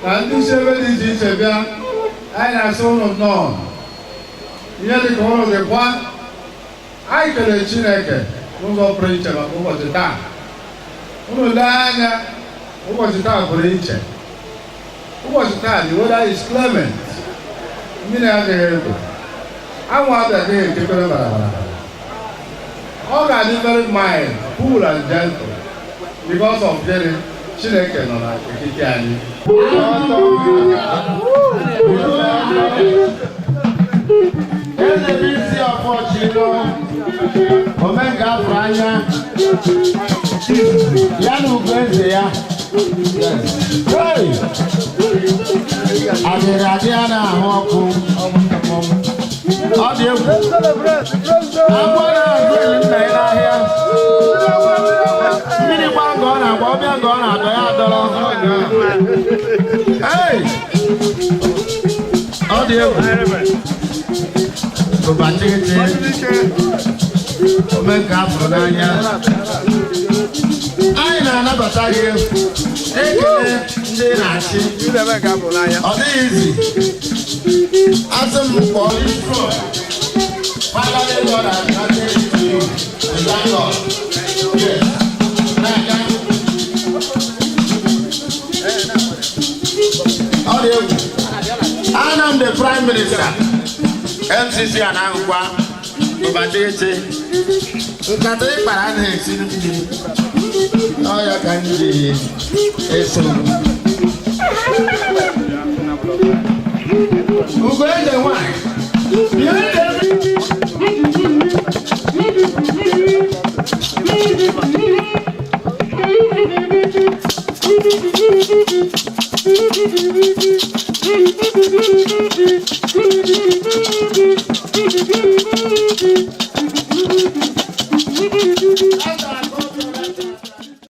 Na ndị si ebe dị iche iche bịa, anyị na-asị ụnụ nnọọ. Ihe dịka ụnụ dịkwa, anyị kelee Chineke n'ụzọ pụrụ iche maka ụbọchị taa. Unu lee anya, ụbọchị taa pụrụ iche. Ụbọchị taa, the weather is clement. Mmiri adịghị egwu, anwụ abịaghị ekekere bara. Ọ ga-adị very mild, cool and gentle because of gịnị? Chineke nọ n'etiti anyị. Eze bụ isi ọfọchilo omenka afọ anya ya na ugo eze ya. Hey! Adịrị adị a na-ahụ ọkụ. Ọ dị egwu. Agwọ na-azụ eli nna ya n'ahịa. Mmiri gba nga ọ na-agba, ọbịa nga ọ na-adọ ya adọrọ. Hey! Ọ dị egwu. Ụbachịchị omenka afụrụ n'anya, anyị na-anabata gị, ekele ndị na-achị. Ọ dịghị izi asị m kpọọ ifro. Finally, God has granted it to you. We thank God. Yes. Na-aga. Ọ dị egwu. Ana m the Prime Minister MCC a na-ahụkwa ụbachịchị nkata ị kpara anaghị esi mmiri. Ọ ya ka m ji eso ugo eze nwanyị. Behind every